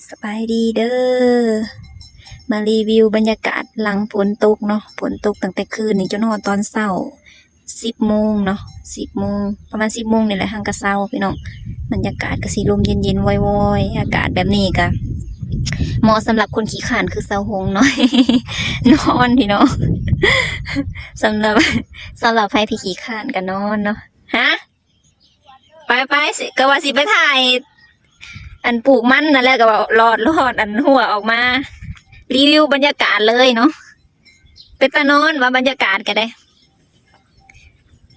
ສະບາຍດີເດີ ມາຣີວິວບັນຍາກາດຫຼັງຝົນຕົກເນາະ, ຝົນຕົກຕັ້ງແຕ່ຄືນນີ້ຈົນຮອດຕອນເຊົ້າ ສິບໂມງເນາະ, ສິບໂມງ ປະມານສິບໂມງນີ້ແຫຼະ ຫາກະເຊົາພີ່ນ້ອງ. ບັນຍາກາດກະຊິລົມເຢັນໆ ວອຍໆ ອາກາດແບບນີ້ກະເໝາະສຳລັບຄົນຂີ້ຄ້ານຄືສາວຫົງເນາະ ນອນພີ່ນ້ອງ. ສຳລັບ ສຳລັບໃຜທີ່ຂີ້ຄ້ານກະນອນເນາະ. ຮະ? ໄປໆ ຊິ ກະວ່າຊິໄປຖ່າຍ ອັນ ປູກມັນນັ້ນແຫຼະ ກະວ່າລອດ ລອດ ອັນ ຮົ້ວອອກມາ ຣີວິວບັນຍາກາດເລີຍເນາະ. ເປັນຕານອນວ່າບັນຍາກາດກະໄດ້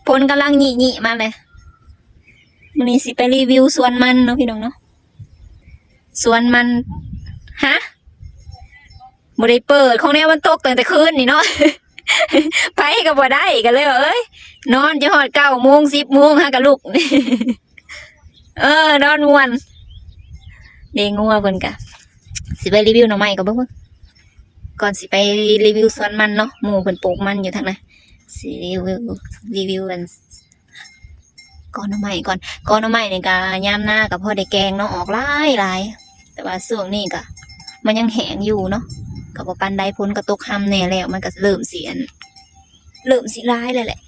ຝົນກຳລັງຍິໆມາເລີຍ. ມື້ນີ້ຊິໄປຣີວິວສວນມັນເນາະພີ່ນ້ອງເນາະ ສວນມັນ. ຮະ? ບໍ່ໄດ້ເປີດ ຂອງແນວມັນຕົກຕັ້ງແຕ່ຄືນນີ້ເນາະ ໄປກະບໍ່ໄດ້ ກະເລີຍວ່າ ເອີຍ ນອນຈົນຮອດເກົ້າໂມງ ສິບໂມງຫາກະລຸກ ເອີ ນອນມ່ວນ. ເດ້ ງົວເພິ່ນກະ ຊິໄປຣີວິວໜໍ່ໄມ້ກ່ອນເບິ່ງ ກ່ອນຊິໄປຣີວິວສວນມັນເນາະ. ໝູ່ເພິ່ນປູກມັນຢູ່ທາງນັ້ນ ຊິຣີວິວ ຣີວິວອັນ ກອໜໍ່ໄມ້ກ່ອນ. ກອໜໍ່ໄມ້ນີ້ກະຍາມນາກະພໍໄດ້ແກງເນາະ ອອກຫຼາຍໆ ແຕ່ວ່າຊ່ວງນີ້ກະມັນຍັງແຫ້ງຢູ່ເນາະ ກະບໍ່ປານໃດ ຝົນກະຕົກຮຳແດ່ແລ້ວ ມັນກະເລີ່ມຊິອັນ ເລີ່ມຊິຫຼາຍແລ້ວແຫຼະ.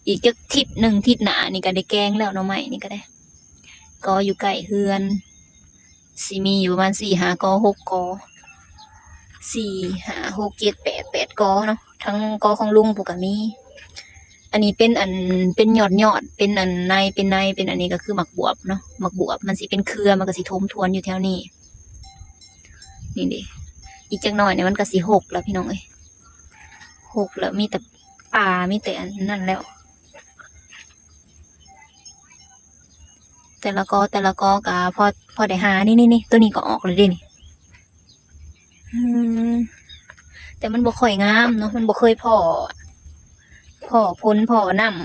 ອີກຈັກທິດໜຶ່ງ ທິດໜ້ານີ້ກະໄດ້ແກງແລ້ວ ໜໍ່ໄມ້ນີ້ກະໄດ້. ກໍຢູ່ໃກ້ເຮືອນ ຊິມີຢູ່ປະມານສີ່ຫ້າກໍ ຫົກກໍ ສີ່ຫ້າຫົກເຈັດແປດ ແປດກໍເນາະ. ທັງກໍຂອງລຸງພຸ້ນກະມີ. ອັນນີ້ເປັນອັນ ເປັນຍອດໆ ເປັນອັນໃນ ເປັນໃນ ເປັນອັນນີ້ກະຄືໝາກບວບເນາະ. ໝາກບວບມັນຊິເປັນເຄືອ ມັນກະຊິຖົມທວນຢູ່ແຖວນີ້. ນີ້ເດ ອີກຈັກໜ້ອຍນີ້ມັນກະຊິຫົກແລ້ວພີ່ນ້ອງເອີຍ ຫົກແລ້ວ ມີແຕ່ປ່າ ມີແຕ່ອັນນັ້ນແລ້ວ. ແຕ່ລະກໍ ແຕ່ລະກໍກະພໍ ພໍໄດ້ຫາ. ນີ້ໆໆ ໂຕນີ້ກໍອອກແລ້ວເດນີ້. ອືມ ແຕ່ມັນບໍ່ຄ່ອຍງາມເນາະ ມັນບໍ່ເຄີຍພໍ້ ພໍ້ຝົນ ພໍ້ນ້ຳ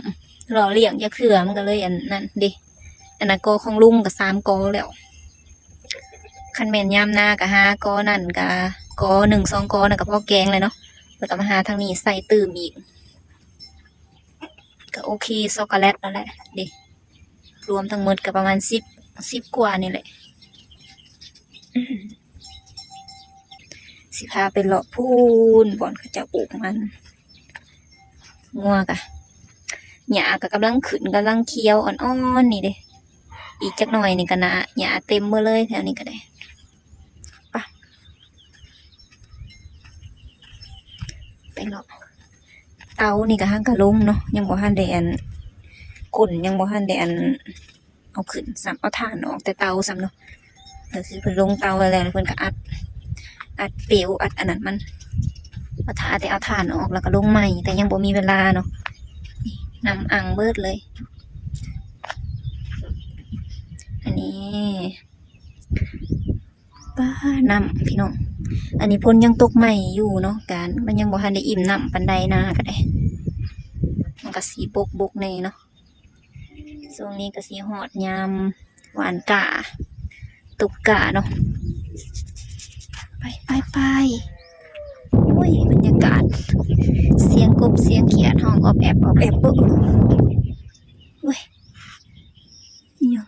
ຫຼໍ່ລ້ຽງຈັກເທື່ອ ມັນກະເລີຍອັນນັ້ນເດ. ອັນນັ້ນກໍຂອງລຸງກະສາມກໍແລ້ວ. ຄັນແມ່ນຍາມນາກະຫາກໍນັ້ນກະ ກໍໜຶ່ງສອງກໍນັ້ນກະພໍແກງແລ້ວເນາະ ແລ້ວກະມາຫາທາງນີ້ໃສ່ຕື່ມອີກ. ກະໂອເຄ ຊັອກໂກແລັດແລ້ວແຫຼະເດ. ລວມທັງໝົດກະປະມານສິບ ສິບກວ່ານີ້ແຫຼະ. ຊິພາໄປເລາະພຸ້ນ ບ່ອນເຂົາເຈົ້າປູກມັນ. ງົວກະ ຫຍ້າກະກຳລັງຂຶ້ນ ກຳລັງຂຽວອ່ອນໆ ນີ້ເດ. ອີກຈັກໜ້ອຍນີ້ກະໜ້າ ຫຍ້າເຕັມເບິດເລີຍ ແຖວນີ້ກະໄດ້. ປະ ໄປເລາະ. ເຕົານີ້ກະຫາກະລົງເນາະ ຍັງບໍ່ທັນໄດ້ອັນ ກົ້ນຍັງບໍ່ທັນໄດ້ອັນ ເອົາຂຶ້ນຊ້ຳ ເອົາຖ່ານອອກແຕ່ເຕົາຊ້ຳເນາະ. ກະຄືເພິ່ນລົງເຕົາໄວ້ແລ້ວ ເພິ່ນກະອັດ ອັດເປວ ອັດອັນນັ້ນມັນ ເອົາຖ້າແຕ່ເອົາຖ່ານອອກ ແລ້ວກະລົງໃໝ່ ແຕ່ຍັງບໍ່ມີເວລາເນາະ. ນີ້ ນ້ຳອັ່ງເບິດເລີຍ. ອັນນີ້ ປ້າ ນ້ຳພີ່ນ້ອງ. ອັນນີ້ຝົນຍັງຕົກໃໝ່ຢູ່ເນາະ ການມັນຍັງບໍ່ທັນໄດ້ອີ່ມນ້ຳປານໃດ ນາກະໄດ້ ມັນກະຊິບົກໆ ແດ່ເນາະ. ຊ່ວງນີ້ກະຊິຮອດຍາມຫວ່ານກ້າ ຕົກກ້າເນາະ. ໄປ ໄປ ໄປ. ໂອ້ຍ ບັນຍາກາດ ສຽງກົບສຽງຂຽດຮ້ອງອອບແອບ ອອບແອບ. ໂອ້ ໂອ້ຍ ອີ່ຫຍັງ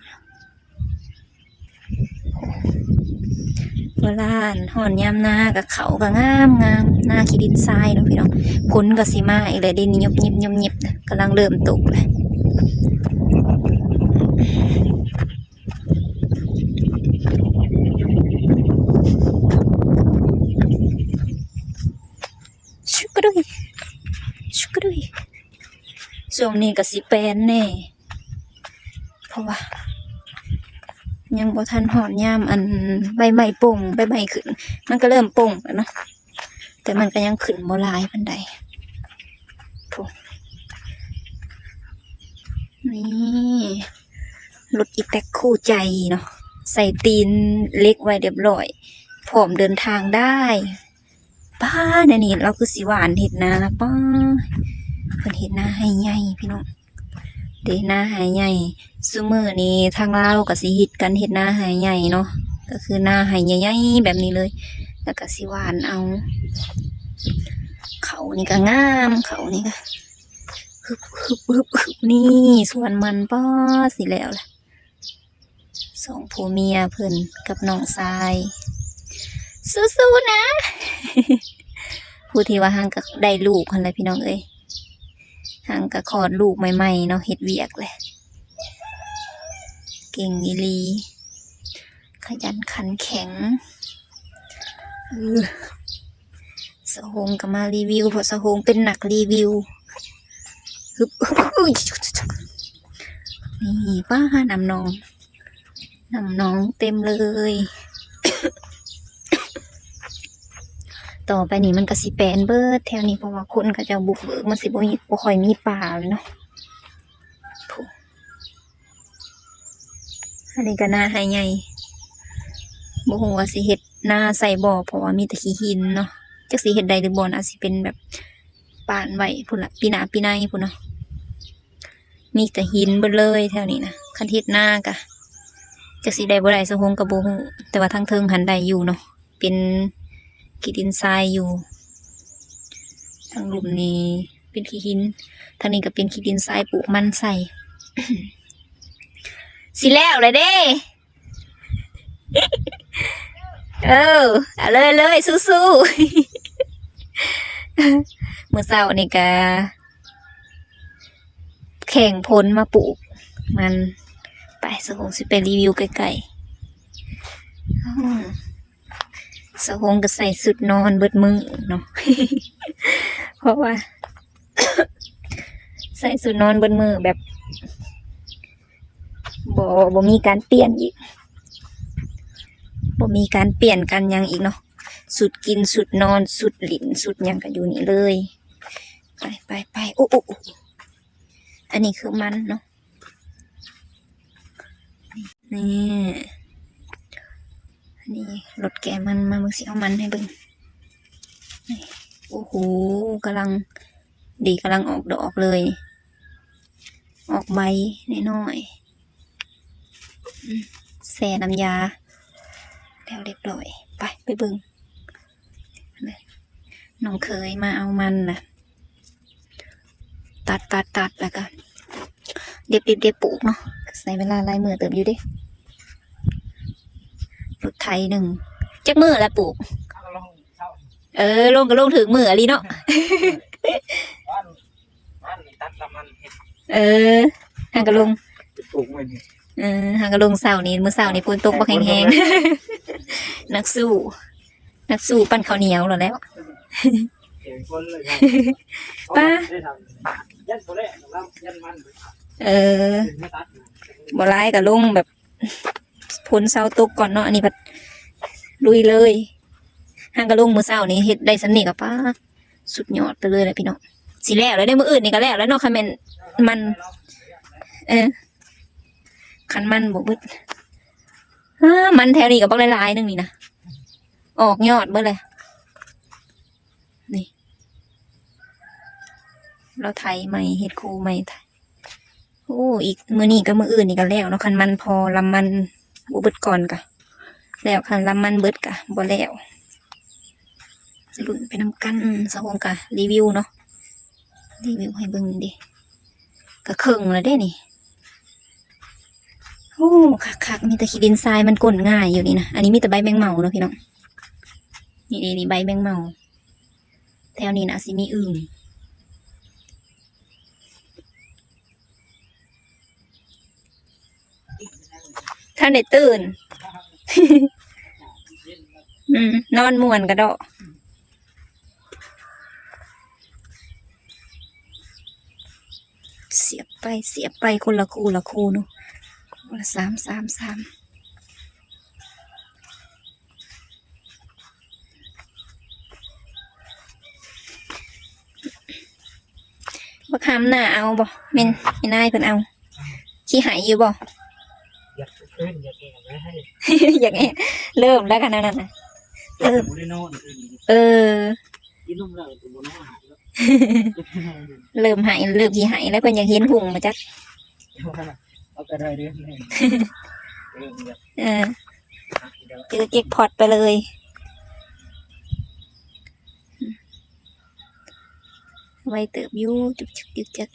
ເວລາອັນຮ້ອນຍາມນາກະເຂົ້າກະງາມໆ ນາຂີ້ດິນຊາຍເນາະພີ່ນ້ອງ. ຝົນກະຊິມາອີກແລ້ວເດນີ້ ຍຸບຍິບຍຸບຍິບ ກຳລັງເລີ່ມຕົກແລ້ວ. ຊຸກກະດຸຍ ຊຸກກະດຸຍ. ຊ່ວງນີ້ກະຊິແປນແດ່ ເພາະວ່າຍັງບໍ່ທັນຮອດຍາມອັນໃບໄມ້ປົ່ງ ໃບໄມ້ຂຶ້ນ ມັນກະເລີ່ມປົ່ງແລ້ວເນາະ ແຕ່ມັນກະຍັງຂຶ້ນບໍ່ຫຼາຍປານໃດ. ນີ້ ລົດອີແຕັກຄູ່ໃຈເນາະ ໃສ່ຕີນເຫຼັກໄວ້ຮຽບຮ້ອຍ ພ້ອມເດີນທາງໄດ້. ປ້າ ແນວນີ້ລາວຄືຊິຫວ່ານເຮັດນາ ປ້າ ເພິ່ນເຮັດນາໄຮ່ໃຫຍ່ພີ່ນ້ອງ ເດ້ ນາໄຮ່ໃຫຍ່. ຊຸມື້ນີ້ທາງລາວກະຊິຮິດກັນເຮັດນາໄຮ່ໃຫຍ່ເນາະ ກະຄືນາໄຮ່ໃຫຍ່ໆ ແບບນີ້ເລີຍ ແລ້ວກະຊິຫວ່ານເອົາ. ເຂົ້ານີ້ກະງາມ ເຂົ້ານີ້ກະ ຮຶບ ຮຶບ ຮຶບ ຮຶບ. ນີ້ສວນມັນ ປ້າ ຊິແລ້ວລະ ສ ສອງຜົວເມຍເພິ່ນກັບນ້ອງຊາຍ ສູ້ໆນະ ຜູ້ທີ່ວ່າຫາງກະໄດ້ລູກຫັ້ນແຫຼະພີ່ນ້ອງເອີຍ ຫາງກະຄອດລູກໃໝ່ໆເນາະ ເຮັດວຽກແຫຼະ ເກັ່ງອີ່ຫຼີ ຂະຫຍັນຂັນແຂງ ເອີ ສາວຫົງກໍມາຣີວິວ ເພາະສາວຫົງເປັນນັກຣີວິວ ຮຶບ ນີ້ ປ້າ ນ້ຳໜອງ ນ້ຳໜອງເຕັມເລີຍ ຕໍ່ໄປນີ້ມັນກໍຊິແປນເບິດແຖວນີ້ ເພາະວ່າຄົນເຂົາເຈົ້າບຸກເບີກ ມັນຊິບໍ່ມີ ບໍ່ຄ່ອຍມີປ່າແລ້ວເນາະ ອັນນີ້ກໍນາໄຮ່ໃຫຍ່ ບໍ່ຮູ້ວ່າຊິເຮັດນາໃສ່ບໍ່ ເພາະວ່າມີແຕ່ຂີ້ຫີນເນາະ ຈັກຊິເຮັດໄດ້ຫຼືບໍ່ ອາດຊິເປັນແບບປານໄວ້ພຸ້ນລະ ປີໜ້າປີໃນພຸ້ນເນາະ ມີແຕ່ຫີນເບິດເລີຍແຖວນີ້ນະ ຄັນເຮັດນາກະຈັກຊິໄດ້ບໍ່ໄດ້ ສາວຫົງກໍບໍ່ຮູ້ ແຕ່ວ່າທາງເທິງຫັ້ນໄດ້ຢູ່ເນາະ ເປັນຂີ້ດິນຊາຍຢູ່ ທາງລຸ່ມນີ້ເປັນຂີ້ຫີນ ທາງນີ້ກໍເປັນຂີ້ດິນຊາຍ ປູກມັນໃສ່ ຊິແລ້ວແລ້ວເດ້ ເອີ ເອົາເລີຍໆ ສູ້ໆ ມື້ເຊົ້ານີ້ກະແຂ່ງຜົນມາປູກມັນ ໄປ ສາວຫົງຊິໄປຣີວິວໃກ້ໆ ສາວຫົງກໍໃສ່ຊຸດນອນເບິດມື້ເນາະ ເພາະວ່າ ໃສ່ຊຸດນອນເບິດມື້ແບບ ບໍ່ ບໍ່ມີການປ່ຽນອີກ ບໍ່ມີການປ່ຽນກັນຫຍັງອີກເນາະ ຊຸດກິນ ຊຸດນອນ ຊຸດຫຼິ້ນ ຊຸດຫຍັງກໍຢູ່ນີ້ເລີຍ ໄປໆໆ ໂອ້ໆ ອັນນີ້ຄືມັນເນາະ ນີ້ ອັນນີ້ລົດແກະມັນ ມາເບິ່ງ ຊິເອົາມັນໃຫ້ເບິ່ງ ນີ້ ໂອ້ໂຫ ກຳລັງ ດີ ກຳລັງອອກດອກເລີຍ ອອກໃບນ້ອຍໆ ອືມ ແຊ່ນ້ຳຢາແລ້ວຮຽບຮ້ອຍ ໄປ ໄປເບິ່ງ ນ້ອງເຂີຍມາເອົາມັນນະ ຕັດໆໆ ແລ້ວກະເດັບໆໆ ປູກເນາະ ກໍໃຊ້ເວລາຫຼາຍມື້ເຕີບຢູ່ເດ້ ລົດໄຖໜຶ່ງ ຈັກມື້ລະປູກ ເອີ ລົງກໍລົງຖືກມື້ອີ່ຫຼີເນາະ ເອີ ຫາກໍລົງ ເອີ ຫາກໍລົງເຊົ້ານີ້ ມື້ເຊົ້ານີ້ຝົນຕົກບັກແຮງໆ ນັກສູ້ ນັກສູ້ປັ່ນເຂົ້າໜຽວໂລດແລ້ວ ປ້າ ເອີ ບໍ່ຫຼາຍກໍລົງແບບ ຝົນເຊົາຕົກກ່ອນເນາະ ອັນນີ້ພັດລຸຍເລີຍ ຫາກໍລົງມື້ເຊົ້ານີ້ ເຮັດໄດ້ສ່ຳນີ້ກໍ ປ້າ ສຸດຍອດໄປເລີຍແຫຼະພີ່ນ້ອງ ຊິແລ້ວແລ້ວເດ້ ມື້ອື່ນນີ້ກໍແລ້ວແລ້ວເນາະ ຄັນແມ່ນມັນ ເອີ ຄັນມັນບໍ່ເບິດ ອ້າ ມັນແຖວນີ້ກໍບັກຫຼາຍໆໜຶ່ງນີ້ນະ ອອກຍອດເບິດເລີຍ ນີ້ ລາວໄຖໃໝ່ ເຮັດຄູໃໝ່ ໂອ້ ອີກມື້ນີ້ກັບມື້ອື່ນນີ້ກໍແລ້ວເນາະ ຄັນມັນພໍລຳມັນບໍ່ເບິດກ່ອນກະແລ້ວ ຄັນລຳມັນເບິດກະບໍ່ແລ້ວ ລຸ້ນໄປນຳກັນ ສາວຫົງກະຣີວິວເນາະ ຣີວິວໃຫ້ເບິ່ງນີ້ເດ້ ກະເຄິ່ງແລ້ວເດ້ນີ້ ໂອ້ ຄັກໆ ມີແຕ່ຂີ້ດິນຊາຍ ມັນກົ້ນງ່າຍຢູ່ນີ້ນະ ອັນນີ້ມີແຕ່ໃບແມງເມົາເນາະພີ່ນ້ອງ ນີ້ໆ ໃບແມງເມົາ ແຖວນີ້ນະຊິມີອຶ່ງ ທັນໄດ້ຕື່ນ ອືມ ນອນມ່ວນກະເດາະ ສຽບໄປ ສຽບໄປ ຄົນລະຄູ່ລະຄູ່ເນາະ ຄົນລະສາມ ສາມ ສາມ. ບັກຫຳໜ້າເອົາບໍ່? ແມ່ນ ແມ່ນອ້າຍເພິ່ນເອົາ ຂີ້ໄຫຢູ່ບໍ່? ຢາກຄືນ ຢາກແອບ ຢາກແອບ ເລີ່ມແລ້ວກັນແນວນັ້ນນະ ເລີ່ມ ບໍ່ໄດ້ນອນຄືນນີ້ ເອີ ກິນນົມແລ້ວກໍບໍ່ນອນ ເລີ່ມໄຫ ເລີ່ມຂີ້ໄຫແລ້ວ ເພິ່ນຢາກເຫັນຮຸ່ງບໍ່ຈັກ ເອົາກໍໄດ້ເດ້ ເອີ ເຈີແຈັກພອດໄປເລີຍ ໄວເຕີບຢູ່ ຈຸກຈິກຈຸກຈິກ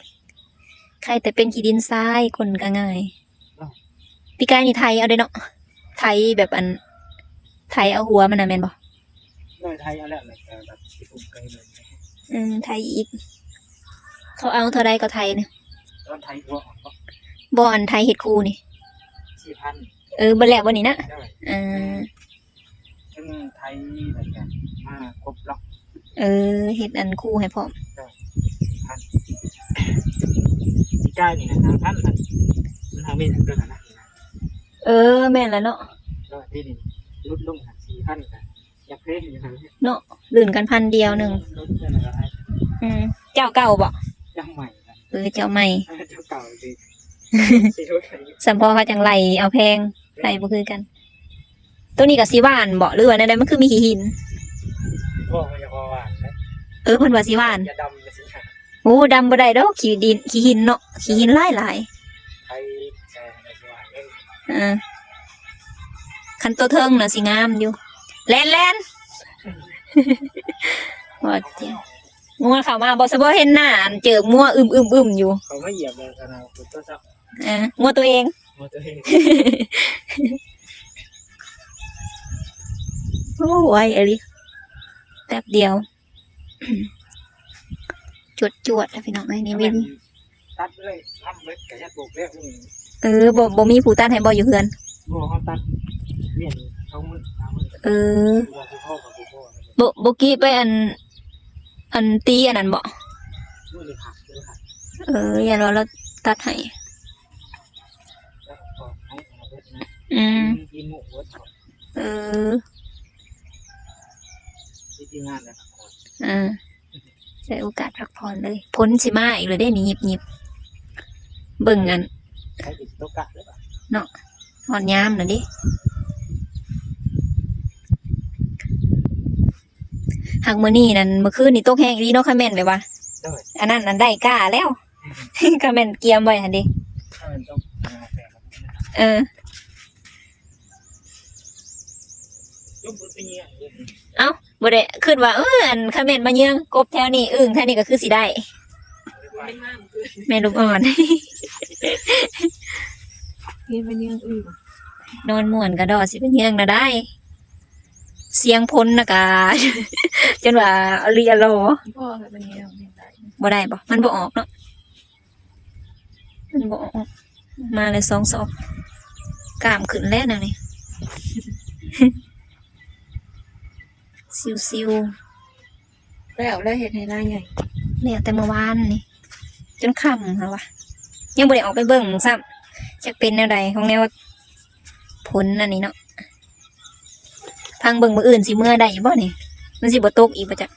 ໄຄແຕ່ເປັນຂີ້ດິນຊາຍ ກົ້ນກໍງ່າຍ ປີກາຍນີ້ໄຖເອົາເດ້ເນາະ ໄຖແບບອັນ ໄຖເອົາຫົວມັນນະແມ່ນບໍ່? ໂດຍ ໄຖເອົາແລ້ວ ແລ້ວກໍແບບຊິປຸກໄກ່ເລີຍ. ອືມ ໄຖອີກ ເຂົາເອົາເທົ່າໃດກໍໄຖນະ? ຕອນໄຖຫົວອອກບໍ່? ບໍ່ ອັນໄຖເຮັດຄູນີ້ ສີ່ພັນ. ເອີ ເບິດແລ້ວບໍ່ນີ້ນະ? ໂດຍ ເອີ ເທິງໄຖແລ້ວກໍມາຄົບລັອກ. ເອີ ເຮັດອັນຄູໃຫ້ພ້ອມ. ໂດຍ ສີ່ພັນ. ປີກາຍນີ້ນະ ຫ້າພັນ ມັນຫາມີເທົ່ານັ້ນນະ. ເອີ ແມ່ນລະເນາະ. ໂດຍ ປີນີ້ຫຼຸດລົງຫ້າ ສີ່ພັນ ກໍຢາກແພງຢູ່ຫັ້ນເນາະ ລື່ນກັນພັນດຽວໜຶ່ງ. ເອີ ຫຼຸດເທົ່ານັ້ນກໍໄດ້. ອືມ ເຈົ້າເກົ່າບໍ່? ເຈົ້າໃໝ່. ເອີ ເຈົ້າໃໝ່ ເຈົ້າເກົ່າຊິ ຊິຫຼຸດໃຫ້. ສ່ຳພໍເຂົາຈັ່ງໄລ່ເອົາແພງ ໄລ່ບໍ່ຄືກັນ. ໂຕນີ້ກໍຊິຫວ່ານບໍ່ ຫຼືວ່າແນວໃດ? ມັນຄືມີຂີ້ຫີນ. ບໍ່ ມັນຈະບໍ່ຫວ່ານເດ້. ເອີ ເພິ່ນວ່າຊິຫວ່ານ. ຢ່າດຳ ມັນຊິຫາ. ໂອ້ ດຳບໍ່ໄດ້ດອກ ຂີ້ດິນ ຂີ້ຫີນເນາະ ຂີ້ຫີນຫຼາຍໆ. ໄຖແຊງໄດ້ຊິຫວ່ານເດ້. ເອີ ຄັນໂຕເທິງນະຊິງາມຢູ່. ແລ່ນໆ ວ່າຕິ ງົວເຂົ້າມາບໍ່? ສະບໍ່ເຫັນໜ້າອັນເຈີກງົວອຶ້ມໆໆຢູ່. ເຂົາມາຢຽບແລ້ວ ອັນນັ້ນ ໂທລະສັບ. ອ່າ ງົວຕົວເອງ ງົວຕົວເອງ. ໂອ້ ໄວອີ່ຫຼີ ແປັບດຽວ ຈວດໆ ແລ້ວພີ່ນ້ອງເອີຍ. ນີ້ວິນ ຕັດເລີຍ ທຳເບິດກະຢາກປູກແລ້ວ. ເອີ ບໍ່ ບໍ່ມີຜູ້ຕັດໃຫ້ບໍ່ຢູ່ເຮືອນ? ບໍ່ ເຮົາຕັດວຽນສອງມື້ ສາມມື້. ເອີ ບໍ່ ບໍ່ກີໄປອັນ ອັນຕີອັນນັ້ນບໍ່? ມື້ນີ້ຜັກ ມື້ນີ້ຜັກ. ເອີ ຢ້ານວ່າລາວຕັດໃຫ້. ອືມ ເອີ ເອີ ໃຊ້ໂອກາດພັກຜ່ອນເລີຍ. ຝົນຊິມາອີກແລ້ວເດ້ນີ້ ຫຍິບໆ ເບິ່ງອັນ ໃຜຊິຕົກກະເລີຍເນາະ ຮອດຍາມແລ້ວເດ້. ຫາກມື້ນີ້ນັ້ນ ມື້ຄືນນີ້ຕົກແຮງອີ່ຫຼີເນາະ. ຄັນແມ່ນແບບວ່າ ໂດຍ ອັນນັ້ນນັ້ນໄດ້ກ້າແລ້ວ ຄັນແມ່ນກຽມໄວ້ຫັ້ນເດ້. ເອີ ເອົ້າ ບໍ່ໄດ້ຄິດວ່າ ເອີ ອັນ ຄັນແມ່ນມາເຍືອງກົບແຖວນີ້ ອຶ່ງແຖວນີ້ກໍຄືຊິໄດ້. ແມ່ລູກອ່ອນ ເຮັດມາເຍືອງອຶ່ງ ນອນມ່ວນກະດໍ ຊິໄປເຍືອງນະໄດ້. ສຽງຝົນນະກະ ຈົນວ່າອະລີອະລໍ. ບໍ່ ບໍ່ໄດ້ບໍ່? ມັນບໍ່ອອກເນາະ ມັນບໍ່ອອກ. ມາແລ້ວສອງສອບ ກ້າມຂຶ້ນແລ້ວແນວນີ້ ຊິວໆ. ແລ້ວ ແລ້ວເຮັດໄຮ່ນາໃຫຍ່ ແລ້ວແຕ່ມື້ວານນີ້ ຈົນຄ່ຳຫັ້ນຫວາ ຍັງບໍ່ໄດ້ອອກໄປເບິ່ງຊ້ຳ ຈັກເປັນແນວໃດ ຂອງແນວຝົນອັນນີ້ເນາະ. ພັງເບິ່ງ ມື້ອື່ນຊິເມືອໄດ້ຢູ່ບໍ່ນີ້? ມັນຊິບໍ່ຕົກອີກບໍ່ຈັກ?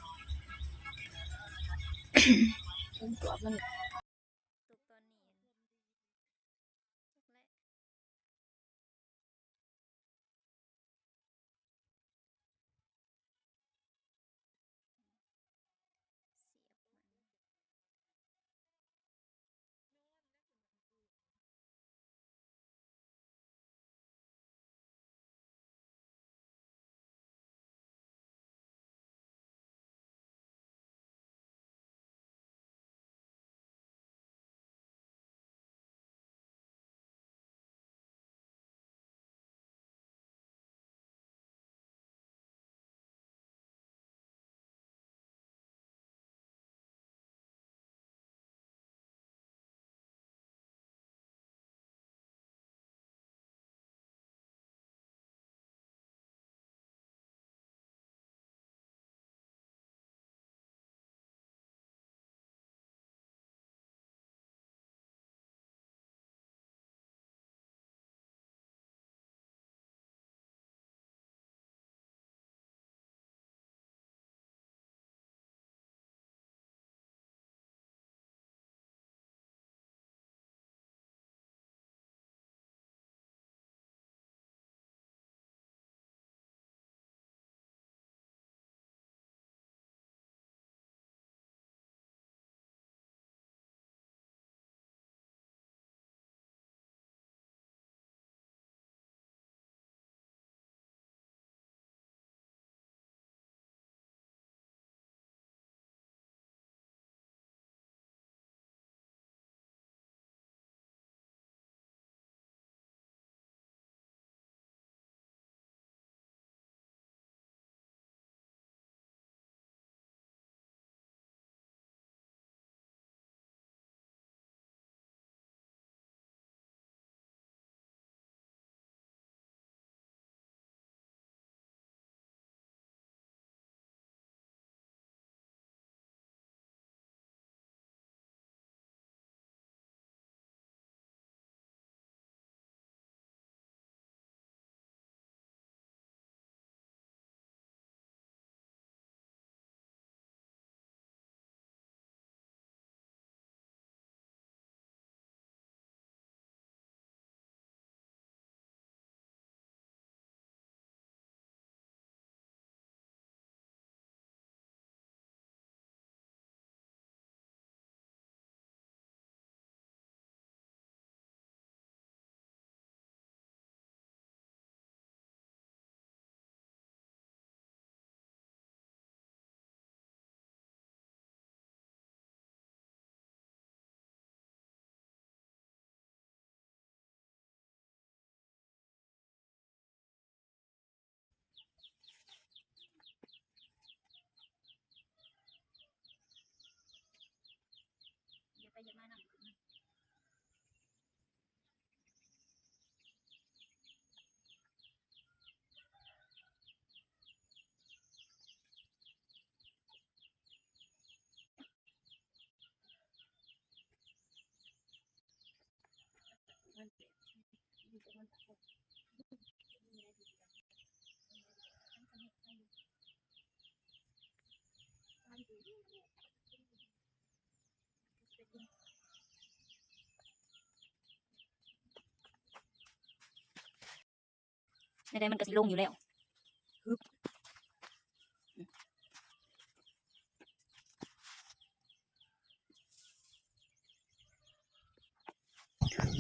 ໄດ້ ມັນກໍຊິລົງຢູ່ແລ້ວ.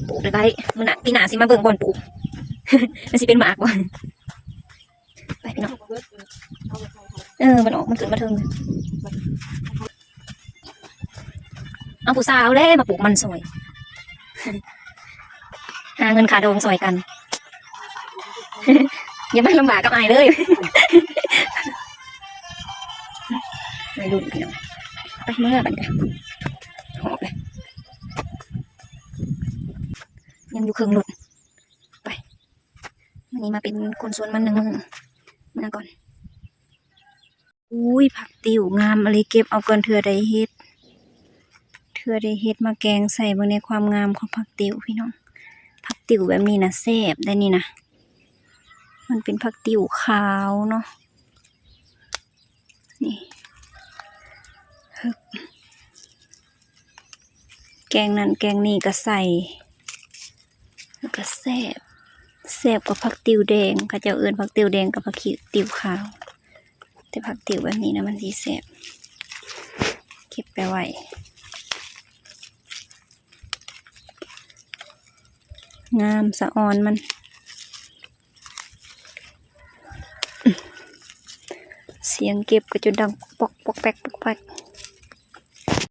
ປູກໄດ້ໄດ້ ມື້ໜ້າ ປີໜ້າຊິມາເບິ່ງບ່ອນປູກ ມັນຊິເປັນໝາກບໍ່. ໄປພີ່ນ້ອງ ເອີ ມັນອອກ ມັນຂຶ້ນມາເທິງ. ເອົາຜູ້ສາວແຫຼະມາປູກມັນຊ່ອຍ ຫາເງິນຄ່າດອງຊ່ອຍກັນ ຢ່າມາລຳບາກກັບອ້າຍເລີຍ. ໄວລຸ້ນພີ່ນ້ອງ ໄປເມືອບັດນີ້ ຫອບເລີຍ ຍັງຢູ່ເຄິ່ງລົດ. ໄປ ມື້ນີ້ມາເປັນຄົນສວນມັນໜຶ່ງມື້ ເມືອກ່ອນ. ອຸ້ຍ ຜັກຕິ້ວງາມອີ່ຫຼີ ເກັບເອົາກ່ອນ ເທື່ອໄດ້ເຮັດ ເທື່ອໄດ້ເຮັດມາແກງໃສ່. ເບິ່ງໃນຄວາມງາມຂອງຜັກຕິ້ວພີ່ນ້ອງ ຜັກຕິ້ວແບບນີ້ນະແຊບໄດ໋ນີ້ນະ ມັນເປັນຜັກຕິ້ວຂາວເນາະ ນີ້ ຮຶບ ແກງນັ້ນແກງນີ້ກໍໃສ່ ແລ້ວກໍແຊບ ແຊບກວ່າຜັກຕິ້ວແດງ ເຂົາເຈົ້າເອີ້ນຜັກຕິ້ວແດງກັບຜັກຕິ້ວຂາວ ແຕ່ຜັກຕິ້ວແບບນີ້ນະມັນຊິແຊບ. ເກັບໄປໄວ້ ງາມສະອອນມັນ ສຽງເກັບກໍຈົນດັງປອກໆແປກໆ.